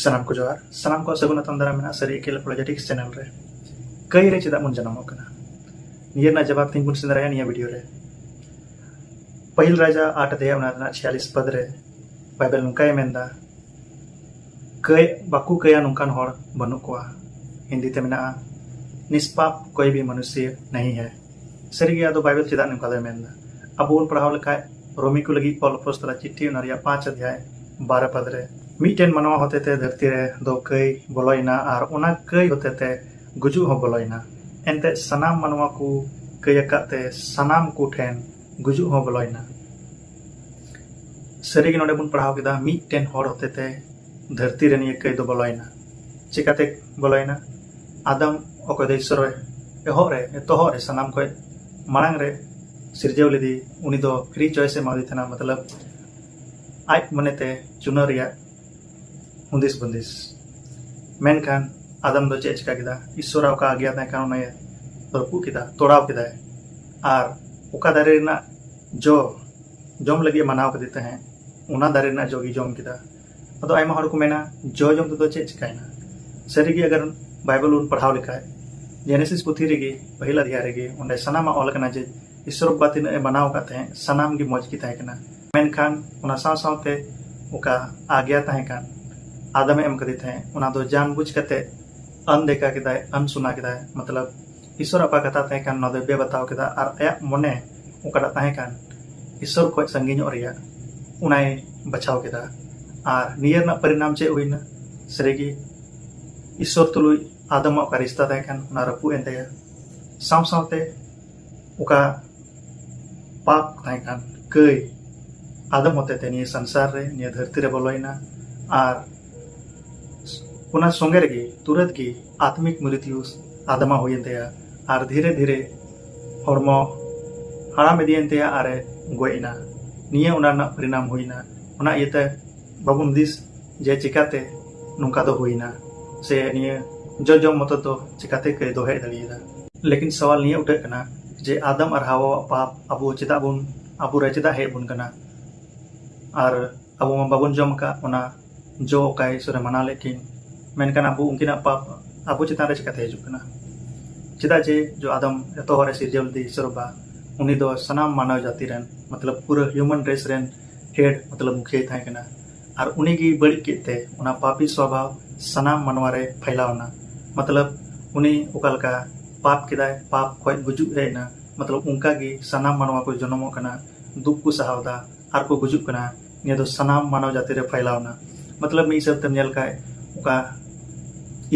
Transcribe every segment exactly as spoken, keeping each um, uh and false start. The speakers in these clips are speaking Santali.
ᱥᱟᱱᱟᱢ ᱠᱚ ᱡᱚᱦᱟᱨ, ᱥᱟᱱᱟᱢ ᱠᱚᱣᱟᱜ ᱥᱟᱹᱜᱩᱱ ᱟᱛᱟᱝ ᱫᱟᱨᱟᱢ ᱢᱮᱱᱟᱜᱼᱟ ᱥᱟᱹᱨᱤ ᱮᱠᱮᱞ ᱟᱯᱳᱞᱳᱡᱮᱴᱤᱠᱥ ᱪᱮᱱᱮᱞ ᱨᱮ᱾ ᱠᱟᱹᱭ ᱨᱮ ᱪᱮᱫᱟᱜ ᱵᱚᱱ ᱡᱟᱱᱟᱢᱚᱜ ᱠᱟᱱᱟ? ᱱᱤᱭᱟᱹ ᱨᱮᱱᱟᱜ ᱡᱟᱵᱟᱵ ᱛᱮᱦᱮᱧ ᱵᱚᱱ ᱥᱮᱸᱫᱽᱨᱟᱭᱟ ᱱᱤᱭᱟᱹ ᱵᱷᱤᱰᱤᱭᱳ ᱨᱮ᱾ ᱯᱟᱹᱦᱤᱞ ᱨᱟᱡᱟ ᱟᱴ ᱚᱫᱷᱭᱟᱭ ᱚᱱᱟ ᱨᱮᱱᱟᱜ ᱪᱷᱤᱭᱟᱞᱤᱥ ᱯᱟᱫ ᱨᱮ ᱵᱟᱭᱵᱮᱞ ᱱᱚᱝᱠᱟᱭ ᱢᱮᱱᱫᱟ, ᱠᱟᱹᱭ, ᱵᱟᱠᱚ ᱠᱟᱹᱭᱟ ᱱᱚᱝᱠᱟᱱ ᱦᱚᱲ ᱵᱟᱹᱱᱩᱜ ᱠᱚᱣᱟ᱾ ᱦᱤᱱᱫᱤ ᱛᱮ ᱢᱮᱱᱟᱜᱼᱟ, ᱱᱤᱥᱯᱟᱯ ᱠᱚᱭ ᱵᱷᱤ ᱢᱟᱱᱩᱥᱭ ᱱᱟᱦᱤ ᱦᱟᱭ᱾ ᱥᱟᱹᱨᱤᱜᱮ ᱟᱫᱚ ᱵᱟᱭᱵᱮᱞ ᱪᱮᱫᱟᱜ ᱱᱚᱝᱠᱟ ᱫᱚᱭ ᱢᱮᱱᱫᱟ? ᱟᱵᱚ ᱵᱚᱱ ᱯᱟᱲᱦᱟᱣ ᱞᱮᱠᱷᱟᱡ ᱨᱳᱢᱤ ᱠᱚ ᱞᱟᱹᱜᱤᱫ ᱯᱚᱞ ᱟᱯᱚᱥᱛᱚᱞᱟᱜ ᱪᱤᱴᱷᱤ ᱚᱱᱟ ᱨᱮᱭᱟᱜ ᱯᱟᱸᱪ ᱚᱫᱷᱭᱟᱭ ᱵᱟᱨᱚ ᱯᱟᱫ ᱨᱮ, ᱢᱤᱫᱴᱮᱱ ᱢᱟᱱᱣᱟ ᱦᱚᱛᱮᱛᱮ ᱫᱷᱟᱹᱨᱛᱤ ᱨᱮ ᱫᱚ ᱠᱟᱹᱭ ᱵᱚᱞᱚᱭᱮᱱᱟ ᱟᱨ ᱚᱱᱟ ᱠᱟᱹᱭ ᱦᱚᱛᱮᱛᱮ ᱜᱩᱡᱩᱜ ᱦᱚᱸ ᱵᱚᱞᱚᱭᱮᱱᱟ᱾ ᱮᱱᱛᱮ ᱥᱟᱱᱟᱢ ᱢᱟᱱᱣᱟ ᱠᱚ ᱠᱟᱹᱭ ᱟᱠᱟᱫ ᱛᱮ ᱥᱟᱱᱟᱢ ᱠᱚ ᱴᱷᱮᱱ ᱜᱩᱡᱩᱜ ᱦᱚᱸ ᱵᱚᱞᱚᱭᱮᱱᱟ᱾ ᱥᱟᱹᱨᱤᱜᱮ ᱱᱚᱰᱮ ᱵᱚᱱ ᱯᱟᱲᱦᱟᱣ ᱠᱮᱫᱟ, ᱢᱤᱫᱴᱮᱱ ᱦᱚᱲ ᱦᱚᱛᱮᱛᱮ ᱫᱷᱟᱹᱨᱛᱤ ᱨᱮ ᱱᱤᱭᱟᱹ ᱠᱟᱹᱭ ᱫᱚ ᱵᱚᱞᱚᱭᱮᱱᱟ᱾ ᱪᱮᱠᱟᱛᱮ ᱵᱚᱞᱚᱭᱮᱱᱟ? ᱟᱫᱟᱢ, ᱚᱠᱚᱭ ᱫᱚ ᱤᱥᱥᱚᱨ ᱮᱦᱚᱵ ᱨᱮ, ᱮᱛᱚᱦᱚᱵ ᱨᱮ ᱥᱟᱱᱟᱢ ᱠᱷᱚᱱ ᱢᱟᱲᱟᱝ ᱨᱮ ᱥᱤᱨᱡᱟᱹᱣ ᱞᱮᱫᱮ, ᱩᱱᱤ ᱫᱚ ᱯᱷᱨᱤ ᱪᱚᱭᱮᱥ ᱮ ᱮᱢᱟᱫᱮ ᱛᱟᱦᱮᱱᱟ, ᱢᱚᱛᱞᱚᱵ ᱟᱡ ᱢᱚᱱᱮᱛᱮ ᱪᱩᱱᱟᱹᱣ ᱨᱮᱭᱟᱜ ᱦᱩᱫᱤᱥ ᱵᱩᱫᱤᱥ᱾ ᱢᱮᱱᱠᱷᱟᱱ ᱟᱫᱟᱢ ᱫᱚ ᱪᱮᱫ ᱮ ᱪᱤᱠᱟ ᱠᱮᱫᱟ? ᱤᱥᱥᱚᱨᱟᱜ ᱚᱠᱟ ᱟᱜᱽᱭᱟ ᱛᱟᱦᱮᱸ ᱠᱟᱱᱟ, ᱚᱱᱟᱭ ᱨᱟᱹᱯᱩᱫ ᱠᱮᱫᱟ, ᱛᱚᱲᱟᱣ ᱠᱮᱫᱟᱭ᱾ ᱟᱨ ᱚᱠᱟ ᱫᱟᱨᱮ ᱨᱮᱱᱟᱜ ᱡᱚ ᱡᱚᱢ ᱞᱟᱹᱜᱤᱫ ᱮ ᱢᱟᱱᱟᱣ ᱠᱮᱫᱮ ᱛᱟᱦᱮᱸᱫ, ᱚᱱᱟ ᱫᱟᱨᱮ ᱨᱮᱱᱟᱜ ᱡᱚ ᱜᱮ ᱡᱚᱢ ᱠᱮᱫᱟ᱾ ᱟᱫᱚ ᱟᱭᱢᱟ ᱦᱚᱲ ᱠᱚ ᱢᱮᱱᱟ, ᱡᱚ ᱡᱚᱢ ᱛᱮᱫᱚ ᱪᱮᱫ ᱪᱤᱠᱟᱭᱮᱱᱟ? ᱥᱟᱹᱨᱤᱜᱮ ᱟᱜᱟᱨ ᱵᱟᱭᱵᱮᱞ ᱵᱚᱱ ᱯᱟᱲᱦᱟᱣ ᱞᱮᱠᱷᱟᱡ, ᱡᱮᱱᱮᱥᱤᱥ ᱯᱩᱛᱷᱤ ᱨᱮᱜᱮ ᱯᱟᱹᱦᱤᱞ ᱚᱫᱷᱭᱟᱭ ᱨᱮᱜᱮ ᱚᱸᱰᱮ ᱥᱟᱱᱟᱢᱟᱜ ᱚᱞ ᱟᱠᱟᱱᱟ ᱡᱮ ᱤᱥᱥᱚᱨ ᱵᱟᱵᱟ ᱛᱤᱱᱟᱹᱜ ᱮ ᱢᱟᱱᱟᱣ ᱟᱠᱟᱫ ᱛᱟᱦᱮᱸᱫ, ᱥᱟᱱᱟᱢ ᱜᱮ ᱢᱚᱡᱽ ᱜᱮ ᱛᱟᱦᱮᱸ ᱠᱟᱱᱟ᱾ ᱢᱮᱱᱠᱷᱟᱱ ᱚᱱᱟ ᱥᱟᱶ ᱥᱟᱶᱛᱮ ᱚᱠᱟ ᱟᱜᱽᱭᱟ ᱛᱟᱦᱮᱸ ᱠᱟᱱ, ᱟᱫᱟᱢ ᱮ ᱮᱢ ᱠᱟᱫᱮ ᱛᱟᱦᱮᱸᱫ, ᱚᱱᱟ ᱫᱚ ᱡᱟᱱ ᱵᱩᱡᱽ ᱠᱟᱛᱮ ᱟᱱᱫᱮᱠᱟ ᱠᱮᱫᱟᱭ, ᱟᱱᱥᱩᱱᱟ ᱠᱮᱫᱟᱭ, ᱢᱚᱛᱞᱚᱵ ᱤᱥᱥᱚᱨ ᱚᱠᱟ ᱠᱟᱛᱷᱟ ᱛᱟᱦᱮᱸ ᱠᱟᱱ, ᱚᱱᱟ ᱫᱚᱭ ᱵᱮᱵᱟᱛᱟᱣ ᱠᱮᱫᱟ ᱟᱨ ᱟᱭᱟᱜ ᱢᱚᱱᱮ ᱚᱠᱟᱴᱟᱜ ᱛᱟᱦᱮᱸ ᱠᱟᱱ, ᱤᱥᱥᱚᱨ ᱠᱷᱚᱱ ᱥᱟᱺᱜᱤᱧᱚᱜ ᱨᱮᱭᱟᱜ, ᱚᱱᱟᱭ ᱵᱟᱪᱷᱟᱣ ᱠᱮᱫᱟ᱾ ᱟᱨ ᱱᱤᱭᱟᱹ ᱨᱮᱱᱟᱜ ᱯᱚᱨᱤᱱᱟᱢ ᱪᱮᱫ ᱦᱩᱭᱱᱟ? ᱥᱟᱹᱨᱤᱜᱮ ᱤᱥᱥᱚᱨ ᱛᱩᱞᱩᱡ ᱟᱫᱟᱢᱟᱜ ᱚᱠᱟ ᱨᱤᱥᱛᱟ ᱛᱟᱦᱮᱸ ᱠᱟᱱ, ᱚᱱᱟ ᱨᱟᱹᱯᱩᱫ ᱮᱱ ᱛᱟᱭᱟ᱾ ᱥᱟᱶ ᱥᱟᱶᱛᱮ ᱚᱠᱟ ᱯᱟᱯ ᱛᱟᱦᱮᱸ ᱠᱟᱱ, ᱠᱟᱹᱭ, ᱟᱫᱟᱢ ᱦᱚᱛᱮᱛᱮ ᱱᱤᱭᱟᱹ ᱥᱚᱝᱥᱟᱨ ᱨᱮ, ᱱᱤᱭᱟᱹ ᱫᱷᱟᱹᱨᱛᱤ ᱨᱮ ᱵᱚᱞᱚᱭᱮᱱᱟ᱾ ᱟᱨ ᱚᱱᱟ ᱥᱚᱸᱜᱮ ᱨᱮᱜᱮ ᱛᱩᱨᱟᱹᱛ ᱜᱮ ᱟᱛᱢᱤᱠ ᱢᱨᱤᱛᱭᱩ ᱟᱫᱟᱢᱟᱜ ᱦᱩᱭᱮᱱ ᱛᱟᱭᱟ᱾ ᱟᱨ ᱫᱷᱤᱨᱮ ᱫᱷᱤᱨᱮ ᱦᱚᱲᱢᱚ ᱦᱟᱲᱟᱢ ᱤᱫᱤᱭᱮᱱ ᱛᱟᱭᱟ ᱟᱨᱮ ᱜᱚᱡ ᱮᱱᱟ᱾ ᱱᱤᱭᱟᱹ ᱚᱱᱟ ᱨᱮᱱᱟᱜ ᱯᱚᱨᱤᱱᱟᱢ ᱦᱩᱭᱱᱟ᱾ ᱚᱱᱟ ᱤᱭᱟᱹᱛᱮ ᱵᱟᱵᱚᱱ ᱦᱩᱫᱤᱥ ᱡᱮ ᱪᱤᱠᱟᱛᱮ ᱱᱚᱝᱠᱟ ᱫᱚ ᱦᱩᱭᱱᱟ, ᱥᱮ ᱱᱤᱭᱟᱹ ᱡᱚᱡᱚᱢ ᱢᱚᱛᱚ ᱫᱚ ᱪᱤᱠᱟᱛᱮ ᱠᱟᱹᱭ ᱫᱚ ᱦᱮᱡ ᱫᱟᱲᱮᱭᱟᱫᱟ᱾ ᱞᱮᱠᱤᱱ ᱥᱟᱣᱟᱞ ᱱᱤᱭᱟᱹ ᱩᱴᱷᱟᱹᱜ ᱠᱟᱱᱟ ᱡᱮ ᱟᱫᱟᱢ ᱟᱨ ᱦᱟᱣᱟᱣᱟᱜ ᱯᱟᱯ ᱟᱵᱚ ᱪᱮᱫᱟᱜ ᱵᱚᱱ, ᱟᱵᱚ ᱨᱮ ᱪᱮᱫᱟᱜ ᱦᱮᱡ ᱵᱚᱱ ᱠᱟᱱᱟ? ᱟᱨ ᱟᱵᱚ ᱢᱟ ᱵᱟᱵᱚᱱ ᱡᱚᱢ ᱟᱠᱟᱫ ᱚᱱᱟ ᱡᱚ ᱚᱠᱟ ᱤᱥᱚᱨᱮ ᱢᱟᱱᱟᱣ ᱞᱮᱫ ᱠᱤᱱ, ᱢᱮᱱᱠᱷᱟᱱ ᱟᱵᱚ ᱩᱱᱠᱤᱱᱟᱜ ᱯᱟᱯ ᱟᱵᱚ ᱪᱮᱛᱟᱱ ᱨᱮ ᱪᱤᱠᱟᱹᱛᱮ ᱦᱤᱡᱩᱜ ᱠᱟᱱᱟ? ᱪᱮᱫᱟᱜ ᱡᱮ ᱡᱚ ᱟᱫᱚᱢ ᱮᱛᱚᱦᱚᱵ ᱨᱮ ᱥᱤᱨᱡᱟᱹᱣ ᱞᱮᱫᱮ ᱤᱥᱚᱨ ᱵᱟᱵᱟ, ᱩᱱᱤ ᱫᱚ ᱥᱟᱱᱟᱢ ᱢᱟᱱᱟᱣ ᱡᱟᱹᱛᱤ ᱨᱮᱱ, ᱢᱚᱛᱞᱚᱵ ᱯᱩᱨᱟᱹ human race ᱨᱮᱱ head, ᱢᱚᱛᱞᱚᱵ ᱢᱩᱠᱷᱤᱭᱟᱹᱭ ᱛᱟᱦᱮᱸ ᱠᱟᱱᱟ᱾ ᱟᱨ ᱩᱱᱤ ᱜᱮ ᱵᱟᱹᱲᱤᱡ ᱠᱮᱫ ᱛᱮ ᱚᱱᱟ ᱯᱟᱯᱤ ᱥᱚᱵᱷᱟᱣ ᱥᱟᱱᱟᱢ ᱢᱟᱱᱣᱟ ᱨᱮ ᱯᱷᱟᱭᱞᱟᱣ ᱮᱱᱟ᱾ ᱢᱚᱛᱞᱚᱵ ᱩᱱᱤ ᱚᱠᱟ ᱞᱮᱠᱟ ᱯᱟᱯ ᱠᱮᱫᱟᱭ, ᱯᱟᱯ ᱠᱷᱚᱡ ᱜᱩᱡᱩᱜ ᱦᱮᱡ ᱮᱱᱟ, ᱢᱚᱛᱞᱚᱵ ᱚᱱᱠᱟ ᱜᱮ ᱥᱟᱱᱟᱢ ᱢᱟᱱᱣᱟ ᱠᱚ ᱡᱚᱱᱚᱢᱚᱜ ᱠᱟᱱᱟ, ᱫᱩᱠ ᱠᱚ ᱥᱟᱦᱟᱣ ᱮᱫᱟ ᱟᱨ ᱠᱚ ᱜᱩᱡᱩᱜ ᱠᱟᱱᱟ᱾ ᱱᱤᱭᱟᱹ ᱫᱚ ᱥᱟᱱᱟᱢ ᱢᱟᱱᱣ ᱡᱟᱹᱛᱤ ᱨᱮ ᱯᱷᱟᱭᱞᱟᱣ ᱮᱱᱟ᱾ ᱢᱚᱛᱞᱚᱵ ᱢᱤᱫ ᱦᱤᱥᱟᱹᱵ ᱛᱮᱢ ᱧᱮᱞ ᱠᱷᱟᱡ ᱚᱠᱟ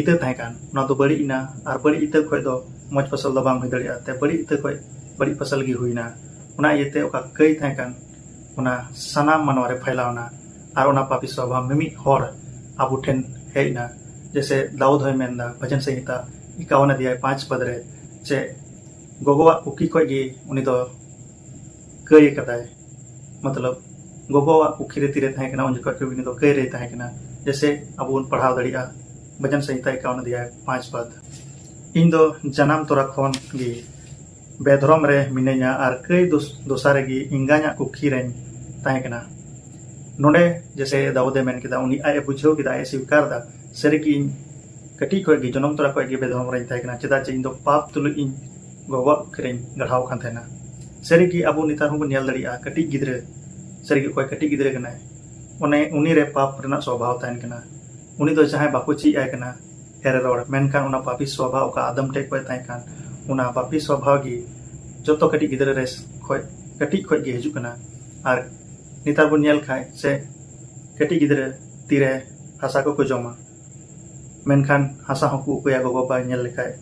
ᱤᱛᱟᱹ ᱛᱟᱦᱮᱸ ᱠᱟᱱ, ᱚᱱᱟ ᱫᱚ ᱵᱟᱹᱲᱤᱡ ᱮᱱᱟ ᱟᱨ ᱵᱟᱹᱲᱤᱡ ᱤᱛᱟᱹ ᱠᱷᱚᱡ ᱫᱚ ᱢᱚᱡᱽ ᱯᱷᱚᱥᱚᱞ ᱫᱚ ᱵᱟᱝ ᱦᱩᱭ ᱫᱟᱲᱮᱭᱟᱜᱼᱟ, ᱛᱮ ᱵᱟᱹᱲᱤᱡ ᱤᱛᱟᱹ ᱠᱷᱚᱡ ᱵᱟᱹᱲᱤᱡ ᱯᱷᱚᱥᱚᱞ ᱜᱮ ᱦᱩᱭᱱᱟ᱾ ᱚᱱᱟ ᱤᱭᱟᱹᱛᱮ ᱚᱠᱟ ᱠᱟᱹᱭ ᱛᱟᱦᱮᱸ ᱠᱟᱱ, ᱚᱱᱟ ᱥᱟᱱᱟᱢ ᱢᱟᱱᱣᱟ ᱨᱮ ᱯᱷᱟᱭᱞᱟᱣ ᱮᱱᱟ ᱟᱨ ᱚᱱᱟ ᱯᱟᱯᱤ ᱥᱚᱵᱷᱟᱣ ᱢᱤᱢᱤᱫ ᱦᱚᱲ ᱟᱵᱚ ᱴᱷᱮᱱ ᱦᱮᱡ ᱮᱱᱟ᱾ ᱡᱮᱭᱥᱮ ᱫᱟᱣᱩᱫ ᱦᱚᱸᱭ ᱢᱮᱱᱫᱟ ᱵᱷᱚᱡᱚᱱ ᱥᱚᱝᱦᱤᱛᱟ ᱮᱠᱟᱣᱚᱱ ᱚᱫᱷᱭᱟᱭ ᱯᱟᱸᱪ ᱯᱚᱫ ᱨᱮ, ᱡᱮ ᱜᱚᱜᱚᱣᱟᱜ ᱠᱩᱠᱷᱤ ᱠᱷᱚᱡ ᱜᱮ ᱩᱱᱤ ᱫᱚ ᱠᱟᱹᱭ ᱟᱠᱟᱫᱟᱭ᱾ ᱢᱚᱛᱞᱚᱵ ᱜᱚᱜᱚᱣᱟᱜ ᱠᱩᱠᱷᱤ ᱨᱮ ᱛᱤᱨᱮ ᱛᱟᱦᱮᱸ ᱠᱟᱱᱟ, ᱩᱱ ᱡᱚᱠᱷᱚᱡ ᱠᱷᱚᱡ ᱩᱱᱤ ᱫᱚ ᱠᱟᱹᱭ ᱨᱮᱭ ᱛᱟᱦᱮᱸ ᱠᱟᱱᱟ᱾ ᱡᱮᱭᱥᱮ ᱟᱵᱚ ᱵᱚᱱ ᱯᱟᱲᱦᱟᱣ ᱫᱟᱲᱮᱭᱟᱜᱼᱟ ᱵᱷᱚᱡᱚᱱ ᱥᱚᱝᱦᱤᱛᱟ ᱮᱠᱟᱣᱚᱱ ᱚᱫᱷᱭᱟᱭ ᱯᱟᱸᱪ ᱯᱚᱫ, "ᱤᱧ ᱫᱚ ᱡᱟᱱᱟᱢ ᱛᱚᱨᱟ ᱠᱷᱚᱱ ᱜᱮ ᱵᱮᱫᱷᱚᱨᱚᱢ ᱨᱮ ᱢᱤᱱᱟᱹᱧᱟ ᱟᱨ ᱠᱟᱹᱭ ᱫᱚᱥ-, ᱫᱚᱥᱟ ᱨᱮᱜᱮ ᱮᱸᱜᱟᱧᱟᱜ ᱠᱩᱠᱷᱤ ᱨᱮᱧ ᱛᱟᱦᱮᱸ ᱠᱟᱱᱟ᱾" ᱱᱚᱰᱮ ᱡᱮᱭᱥᱮ ᱫᱟᱣᱩᱫ ᱮ ᱢᱮᱱ ᱠᱮᱫᱟ, ᱩᱱᱤ ᱟᱡ ᱮ ᱵᱩᱡᱷᱟᱹᱣ ᱠᱮᱫᱟ, ᱟᱡ ᱮ ᱥᱤᱠᱟᱨ ᱮᱫᱟ, ᱥᱟᱹᱨᱤ ᱜᱮ ᱤᱧ ᱠᱟᱹᱴᱤᱡ ᱠᱷᱚᱡ ᱜᱮ, ᱡᱚᱱᱚᱢ ᱛᱚᱨᱟ ᱠᱷᱚᱡ ᱜᱮ ᱵᱮᱫᱷᱚᱨᱚᱢ ᱨᱮᱧ ᱛᱟᱦᱮᱸ ᱠᱟᱱᱟ᱾ ᱪᱮᱫᱟᱜ ᱡᱮ ᱤᱧ ᱫᱚ ᱯᱟᱯ ᱛᱩᱞᱩᱡ ᱤᱧ ᱜᱚᱜᱚᱣᱟᱜ ᱠᱩᱠᱷᱤ ᱨᱮᱧ ᱜᱟᱲᱦᱟᱣ ᱠᱟᱱ ᱛᱟᱦᱮᱱᱟ᱾ ᱥᱟᱹᱨᱤ ᱜᱮ ᱟᱵᱚ ᱱᱮᱛᱟᱨ ᱦᱚᱸᱵᱚᱱ ᱧᱮᱞ ᱫᱟᱲᱮᱭᱟᱜᱼᱟ, ᱠᱟᱹᱴᱤᱡ ᱜᱤᱫᱽᱨᱟᱹ, ᱥᱟᱹᱨᱤ ᱜᱮ ᱚᱠᱚᱭ ᱠᱟᱹᱴᱤᱡ ᱜᱤᱫᱽᱨᱟᱹ ᱠᱟᱱᱟᱭ, ᱚᱱᱮ ᱩᱱᱤ ᱨᱮ ᱯᱟᱯ ᱨᱮᱱᱟᱜ ᱥᱚᱵᱷᱟᱣ ᱛᱟᱦᱮᱱ ᱠᱟᱱᱟ᱾ ᱩᱱᱤ ᱫᱚ ᱡᱟᱦᱟᱸᱭ ᱵᱟᱠᱚ ᱪᱮᱫ ᱟᱭ ᱠᱟᱱᱟ, ᱮᱲᱮ ᱨᱚᱲ, ᱢᱮᱱᱠᱷᱟᱱ ᱚᱱᱟ ᱯᱟᱯᱤ ᱥᱚᱵᱷᱟᱣ ᱚᱠᱟ ᱟᱫᱚᱢ ᱴᱷᱮᱡ ᱠᱷᱚᱡ ᱛᱟᱦᱮᱸ ᱠᱟᱱ, ᱚᱱᱟ ᱯᱟᱯᱤ ᱥᱚᱵᱷᱟᱣ ᱜᱮ ᱡᱚᱛᱚ ᱠᱟᱹᱴᱤᱡ ᱜᱤᱫᱽᱨᱟᱹ ᱨᱮ ᱠᱷᱚᱡ, ᱠᱟᱹᱴᱤᱡ ᱠᱷᱚᱡ ᱜᱮ ᱦᱤᱡᱩᱜ ᱠᱟᱱᱟ᱾ ᱟᱨ ᱱᱮᱛᱟᱨ ᱵᱚᱱ ᱧᱮᱞ ᱠᱷᱟᱡ ᱥᱮ ᱠᱟᱹᱴᱤᱡ ᱜᱤᱫᱽᱨᱟᱹ ᱛᱤᱨᱮ ᱦᱟᱥᱟ ᱠᱚᱠᱚ ᱡᱚᱢᱟ, ᱢᱮᱱᱠᱷᱟᱱ ᱦᱟᱥᱟ ᱦᱚᱸᱠᱚ ᱩᱠᱩᱭᱟ ᱜᱚᱜᱚ ᱵᱟᱵᱟᱭ ᱧᱮᱞ ᱞᱮᱠᱷᱟᱡ,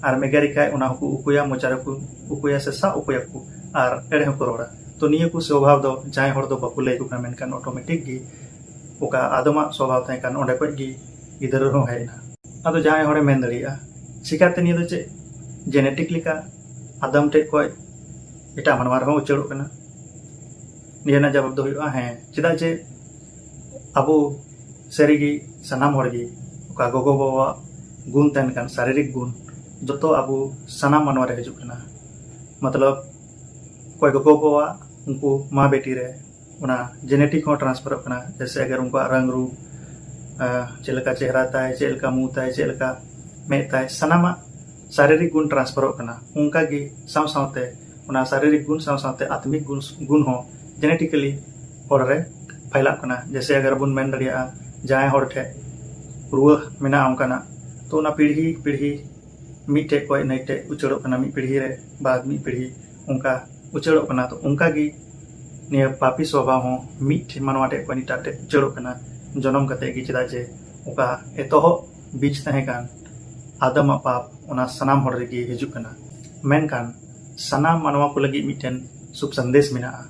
ᱟᱨ ᱮᱜᱮᱨᱮ ᱠᱷᱟᱡ ᱚᱱᱟ ᱦᱚᱸᱠᱚ ᱩᱠᱩᱭᱟ, ᱢᱚᱪᱟ ᱨᱮᱠᱚ ᱩᱠᱩᱭᱟ ᱥᱮ ᱥᱟᱵ ᱩᱠᱩᱭᱟᱠᱚ ᱟᱨ ᱮᱲᱮ ᱦᱚᱸᱠᱚ ᱨᱚᱲᱟ᱾ ᱛᱚ ᱱᱤᱭᱟᱹ ᱠᱚ ᱥᱚᱵᱷᱟᱣ ᱫᱚ ᱡᱟᱦᱟᱸᱭ ᱦᱚᱲ ᱫᱚ ᱵᱟᱠᱚ ᱞᱟᱹᱭ ᱟᱠᱚ ᱠᱟᱱᱟ, ᱢᱮᱱᱠᱷᱟᱱ automatic ᱜᱮ ᱚᱠᱟ ᱟᱫᱚᱢᱟᱜ ᱥᱚᱵᱷᱟᱣ ᱛᱟᱦᱮᱸ ᱠᱟᱱ ᱚᱸᱰᱮ ᱠᱷᱚᱡ ᱜᱮ ᱜᱤᱫᱽᱨᱟᱹ ᱨᱮᱦᱚᱸ ᱦᱮᱡ ᱮᱱᱟ᱾ ᱟᱫᱚ ᱡᱟᱦᱟᱸᱭ ᱦᱚᱲᱮ ᱢᱮᱱ ᱫᱟᱲᱮᱭᱟᱜᱼᱟ, ᱪᱤᱠᱟᱹᱛᱮ ᱱᱤᱭᱟᱹ ᱫᱚ ᱪᱮᱫ genetic ᱞᱮᱠᱟ ᱟᱫᱚᱢ ᱴᱷᱮᱡ ᱠᱷᱚᱡ ᱮᱴᱟᱜ ᱢᱟᱱᱣᱟ ᱨᱮᱦᱚᱸ ᱩᱪᱟᱹᱲᱚᱜ ᱠᱟᱱᱟ? ᱱᱤᱭᱟᱹ ᱨᱮᱱᱟᱜ ᱡᱟᱵᱟᱵ ᱫᱚ ᱦᱩᱭᱩᱜᱼᱟ ᱦᱮᱸ, ᱪᱮᱫᱟᱜ ᱡᱮ ᱟᱵᱚ ᱥᱟᱹᱨᱤᱜᱮ ᱥᱟᱱᱟᱢ ᱦᱚᱲᱜᱮ ᱚᱠᱟ ᱜᱚᱜᱚ ᱵᱟᱵᱟᱣᱟᱜ ᱜᱩᱱ ᱛᱟᱦᱮᱱ ᱠᱟᱱ, ᱥᱟᱨᱤᱨᱤᱠ ᱜᱩᱱ, ᱡᱚᱛᱚ ᱟᱵᱚ ᱥᱟᱱᱟᱢ ᱢᱟᱱᱣᱟ ᱨᱮ ᱦᱤᱡᱩᱜ ᱠᱟᱱᱟ᱾ ᱢᱚᱛᱞᱚᱵ ᱚᱠᱚᱭ ᱜᱚᱜᱚ ᱵᱟᱵᱟᱣᱟᱜ, ᱩᱱᱠᱩ ᱢᱟ ᱵᱤᱴᱤ ᱨᱮ ᱚᱱᱟ genetic ᱦᱚᱸ transferᱚᱜ ᱠᱟᱱᱟ᱾ ᱡᱮᱭᱥᱮ ᱟᱜᱟᱨ ᱩᱱᱠᱩᱣᱟᱜ ᱨᱟᱝ ᱨᱩᱯ, ᱪᱮᱫ ᱞᱮᱠᱟ ᱪᱮᱦᱨᱟ ᱛᱟᱭ, ᱪᱮᱫ ᱞᱮᱠᱟ ᱢᱩ ᱛᱟᱭ, ᱪᱮᱫ ᱞᱮᱠᱟ ᱢᱮᱫ ᱛᱟᱭ, ᱥᱟᱱᱟᱢᱟᱜ ᱥᱟᱨᱤᱨᱤᱠ ᱜᱩᱱ transferᱚᱜ ᱠᱟᱱᱟ᱾ ᱚᱱᱠᱟ ᱜᱮ ᱥᱟᱶ ᱥᱟᱶᱛᱮ ᱚᱱᱟ ᱥᱟᱨᱤᱨᱤᱠ ᱜᱩᱱ ᱥᱟᱶ ᱥᱟᱶᱛᱮ ᱟᱛᱢᱤᱠ ᱜᱩᱱ, ᱜᱩᱱ ᱦᱚᱸ genetically ᱦᱚᱲ ᱨᱮ ᱯᱷᱟᱭᱞᱟᱜ ᱠᱟᱱᱟ᱾ ᱡᱮᱭᱥᱮ ᱟᱜᱟᱨ ᱵᱚᱱ ᱢᱮᱱ ᱫᱟᱲᱮᱭᱟᱜᱼᱟ, ᱡᱟᱦᱟᱸᱭ ᱦᱚᱲ ᱴᱷᱮᱱ ᱨᱩᱣᱟᱹ ᱢᱮᱱᱟᱜᱼᱟ ᱚᱱᱠᱟᱱᱟᱜ, ᱛᱚ ᱚᱱᱟ ᱯᱤᱲᱦᱤ ᱯᱤᱲᱦᱤ ᱢᱤᱫᱴᱮᱡ ᱠᱷᱚᱱ ᱱᱟᱹᱭᱴᱮᱡ ᱩᱪᱟᱹᱲᱚᱜ ᱠᱟᱱᱟ, ᱢᱤᱫ ᱯᱤᱲᱦᱤ ᱨᱮ ᱵᱟᱫ ᱢᱤᱫ ᱯᱤᱲᱦᱤ ᱚᱱᱠᱟ ᱩᱪᱟᱹᱲᱚᱜ ᱠᱟᱱᱟ᱾ ᱛᱚ ᱚᱱᱠᱟ ᱜᱮ ᱱᱤᱭᱟᱹ ᱯᱟᱯᱤ ᱥᱚᱵᱷᱟᱵ ᱦᱚᱸ ᱢᱤᱫᱴᱷᱮᱱ ᱢᱟᱱᱣᱟ ᱴᱷᱮᱡ ᱠᱷᱚᱱ ᱮᱴᱟᱜ ᱴᱷᱮᱡ ᱩᱪᱟᱹᱲᱚᱜ ᱠᱟᱱᱟ᱾ ᱡᱚᱱᱚᱢ ᱠᱟᱛᱮ ᱜᱮ, ᱪᱮᱫᱟᱜ ᱡᱮ ᱚᱠᱟ ᱮᱛᱚᱦᱚᱵ ᱵᱤᱡᱽ ᱛᱟᱦᱮᱸ ᱠᱟᱱ ᱟᱫᱟᱢᱟᱜ ᱯᱟᱯ, ᱚᱱᱟ ᱥᱟᱱᱟᱢ ᱦᱚᱲ ᱨᱮᱜᱮ ᱦᱤᱡᱩᱜ ᱠᱟᱱᱟ᱾ ᱢᱮᱱᱠᱷᱟᱱ ᱥᱟᱱᱟᱢ ᱢᱟᱱᱣᱟ ᱠᱚ ᱞᱟᱹᱜᱤᱫ ᱢᱤᱫᱴᱮᱱ ᱥᱩᱵ ᱥᱟᱸᱫᱮᱥ ᱢᱮᱱᱟᱜᱼᱟ᱾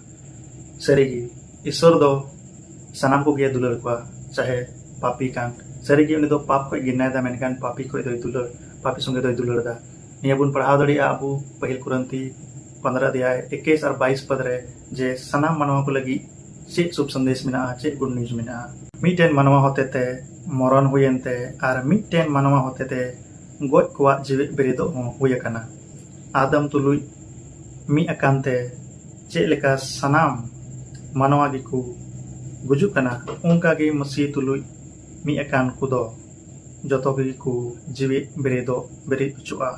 ᱥᱟᱹᱨᱤᱜᱮ ᱤᱥᱥᱚᱨ ᱫᱚ ᱥᱟᱱᱟᱢ ᱠᱚᱜᱮ ᱫᱩᱞᱟᱹᱲ ᱠᱚᱣᱟ, ᱪᱟᱦᱮ ᱯᱟᱯᱤ ᱠᱟᱱ᱾ ᱥᱟᱹᱨᱤᱜᱮ ᱩᱱᱤ ᱫᱚ ᱯᱟᱯ ᱠᱷᱚᱡ ᱜᱷᱤᱨᱱᱟᱭ ᱫᱟ, ᱢᱮᱱᱠᱷᱟᱱ ᱯᱟᱯᱤ ᱠᱷᱚᱡ ᱫᱚᱭ ᱫᱩᱞᱟᱹᱲ, ᱯᱟᱯᱤ ᱥᱚᱸᱜᱮ ᱫᱚᱭ ᱫᱩᱞᱟᱹᱲ ᱫᱟ᱾ ᱱᱤᱭᱟᱹ ᱵᱚᱱ ᱯᱟᱲᱦᱟᱣ ᱫᱟᱲᱮᱭᱟᱜᱼᱟ ᱟᱵᱚ ᱯᱟᱹᱦᱤᱞ ᱠᱚᱨᱤᱱᱛᱷᱤ ᱯᱚᱱᱫᱽᱨᱚ ᱚᱫᱷᱭᱟᱭ ᱤᱠᱤᱥ ᱟᱨ ᱵᱟᱭᱤᱥ ᱯᱚᱫ ᱨᱮ, ᱡᱮ ᱥᱟᱱᱟᱢ ᱢᱟᱱᱣᱟ ᱠᱚ ᱞᱟᱹᱜᱤᱫ ᱪᱮᱫ ᱥᱩᱵ ᱥᱟᱸᱫᱮᱥ ᱢᱮᱱᱟᱜᱼᱟ, ᱪᱮᱫ good news ᱢᱮᱱᱟᱜᱼᱟ᱾ ᱢᱤᱫᱴᱮᱱ ᱢᱟᱱᱣᱟ ᱦᱚᱛᱮᱛᱮ ᱢᱚᱨᱚᱱ ᱦᱩᱭᱮᱱ ᱛᱮ ᱟᱨ ᱢᱤᱫᱴᱮᱱ ᱢᱟᱱᱣᱟ ᱦᱚᱛᱮᱛᱮ ᱜᱚᱡ ᱠᱚᱣᱟᱜ ᱡᱤᱣᱮᱫ ᱵᱮᱨᱮᱫᱚᱜ ᱦᱚᱸ ᱦᱩᱭ ᱟᱠᱟᱱᱟ᱾ ᱟᱫᱟᱢ ᱛᱩᱞᱩᱡ ᱢᱤᱫ ᱟᱠᱟᱱ ᱛᱮ ᱪᱮᱫ ᱞᱮᱠᱟ ᱥᱟᱱᱟᱢ ᱢᱟᱱᱣᱟ ᱜᱮᱠᱚ ᱜᱩᱡᱩᱜ ᱠᱟᱱᱟ, ᱚᱱᱠᱟ ᱜᱮ ᱢᱟᱹᱥᱤ ᱛᱩᱞᱩᱡ ᱢᱤᱫ ᱟᱠᱟᱱ ᱠᱚᱫᱚ ᱡᱚᱛᱚ ᱜᱮᱠᱚ ᱡᱤᱣᱮᱫ ᱵᱮᱨᱮᱫᱚᱜ ᱵᱮᱨᱮᱫ ᱦᱚᱪᱚᱜᱼᱟ᱾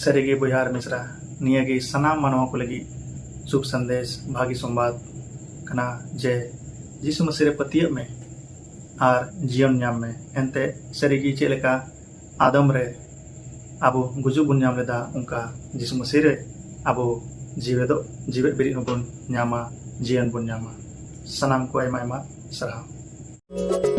ᱥᱟᱹᱨᱤᱜᱮ ᱵᱚᱭᱦᱟ ᱟᱨ ᱢᱤᱥᱨᱟ, ᱱᱤᱭᱟᱹᱜᱮ ᱥᱟᱱᱟᱢ ᱢᱟᱱᱣᱟ ᱠᱚ ᱞᱟᱹᱜᱤᱫ ᱥᱩᱵ ᱥᱟᱸᱫᱮᱥ, ᱵᱷᱟᱹᱜᱤ ᱥᱚᱢᱵᱟᱫ ᱠᱟᱱᱟ ᱡᱮ ᱡᱤᱥᱩ ᱢᱟᱹᱥᱤ ᱨᱮ ᱯᱟᱹᱛᱭᱟᱹᱜ ᱢᱮ ᱟᱨ ᱡᱤᱭᱚᱱ ᱧᱟᱢ ᱢᱮ᱾ ᱮᱱᱛᱮ ᱥᱟᱹᱨᱤᱜᱮ ᱪᱮᱫ ᱞᱮᱠᱟ ᱟᱫᱟᱢ ᱨᱮ ᱟᱵᱚ ᱜᱩᱡᱩᱜ ᱵᱚᱱ ᱧᱟᱢ ᱞᱮᱫᱟ, ᱚᱱᱠᱟ ᱡᱤᱥᱩ ᱢᱟᱹᱥᱤ ᱨᱮ ᱟᱵᱚ ᱡᱤᱣᱮᱫᱚᱜ, ᱡᱤᱣᱮᱫ ᱵᱮᱨᱮᱫ ᱦᱚᱸᱵᱚᱱ ᱧᱟᱢᱟ, ᱡᱤᱭᱚᱱ ᱵᱚᱱ ᱧᱟᱢᱟ᱾ ᱥᱟᱱᱟᱢ ᱠᱚ ᱟᱭᱢᱟ ᱟᱭᱢᱟ ᱥᱟᱨᱦᱟᱣ᱾